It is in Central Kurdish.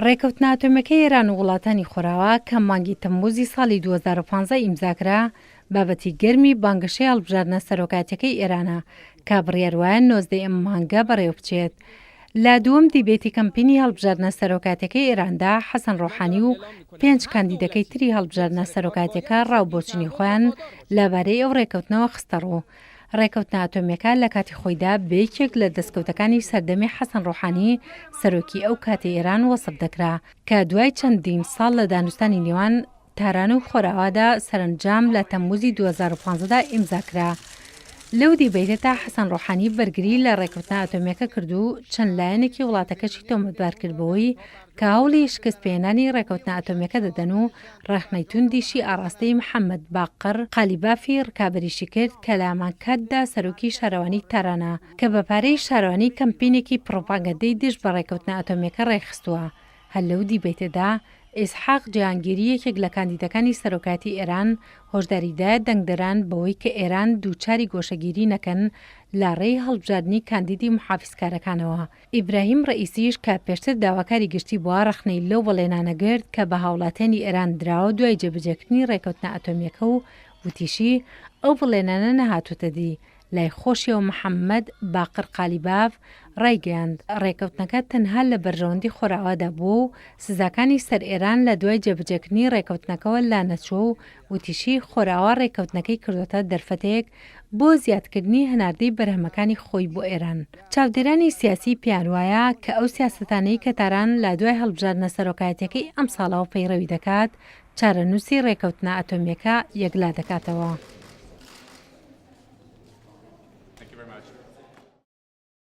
ڕێکەوتنە ئەتۆمیەکەی ئێران و وڵاتانی خۆراوا کە مانگی تەمموزی ساڵی 2015 ئیمزا کرا، بابەتی گەرمی بانگەشەی هەڵبژاردنە سەرۆکایەتیەکەی ئێرانە کە بڕیار وایە 19 ی ئەم مانگە بەڕێوەبچێت. لە دووەم دیبەیتی کەمپینی هەڵبژاردنە سەرۆکایەتیەکەی ئێراندا حەسەن ڕۆحانی و پێنج کاندیدەکەی تری هەڵبژاردنە سەرۆکایەتیەکە ڕاو بۆچونی خۆیان لەبارەی ئەو ڕێکەوتنەوە خستەڕوو. ڕێکەوتنە ئەتۆمیەکە لە کاتی خۆیدا بە یەکێک لە دەستکەوتەکانی سەردەمی حەسەن ڕۆحانی سەرۆکی ئەو کاتی ئێران وەسف دەکرا کە دوای چەندین ساڵ لە دانوستانی نێوان تاران و خۆرئاوادا سەرەنجام لە تەمموزی 2015 دا ئیمزا کرا. لەو دیبەیتەدا حەسەن ڕۆحانی بەرگری لە ڕێکەوتنە ئەتۆمیەکە کرد و چەند لایەنێکی وڵاتەکەشی تۆمەتبار کرد بەوەی کە هەوڵی شکست پێهێنانی ڕێکەوتنە ئەتۆمیەکە دەدەن و ڕەخنەی توندیشی ئاڕاستەی محەمەد باقر قالیبافی ڕکابەریشی کرد کە لە هەمانکاتدا سەرۆکی شارەوانی تارانە کە بە پارەی شارەوانی کەمپینێکی پڕوپاگەندەی دژ بە ڕێکەوتنە ئەتۆمیەکە ڕێکخستووە. هەر لەو دیبەیتەدا ئیسحاق جەهانگیری یەکێک لە کاندیدەکانی سەرۆکایەتی ئێران هۆشداری دایە دەنگدەران بەوەی کە ئێران دووچاری گۆشەگیری نەکەن لە ڕێی هەڵبژاردنی کاندیدی موحافیزکارەکانەوە. ئیبراهیم ڕەئیسیش کە پێشتر داواکاری گشتی بووە ڕەخنەی لەو بەڵێنانە گرت کە بە هاوڵاتیانی ئێران دراوە دوای جێبەجێکردنی ڕێکەوتنە ئەتۆمییەکە و وتیشی ئەو بەڵێنانە نەهاتووتە دی. لای خۆشیەوە محەممەد باقر قالیباف ڕایگەیاند، ڕێکەوتنەکە تەنها لە بەرژەوەندی خۆرئاوادا بووە و سزاکانی سەر ئێران لە دوای جێبەجێکردنی ڕێکەوتنەکەوە لانەچووە و وتیشی خۆرئاوا ڕێکەوتنەکەی کردۆتە دەرفەتێک بۆ زیادکردنی هەناردەی بەرهەمەکانی خۆی بۆ ئێران. چاودێرانی سیاسی پێیان وایە کە ئەو سیاسەتانەی کە تاران لە دوای هەڵبژاردنە سەرۆکایەتیەکەی ئەمساڵەوە پەیڕەوی دەکات، چارەنووسی ڕێکەوتنە ئەتۆمیەکە یەکلا دەکاتەوە.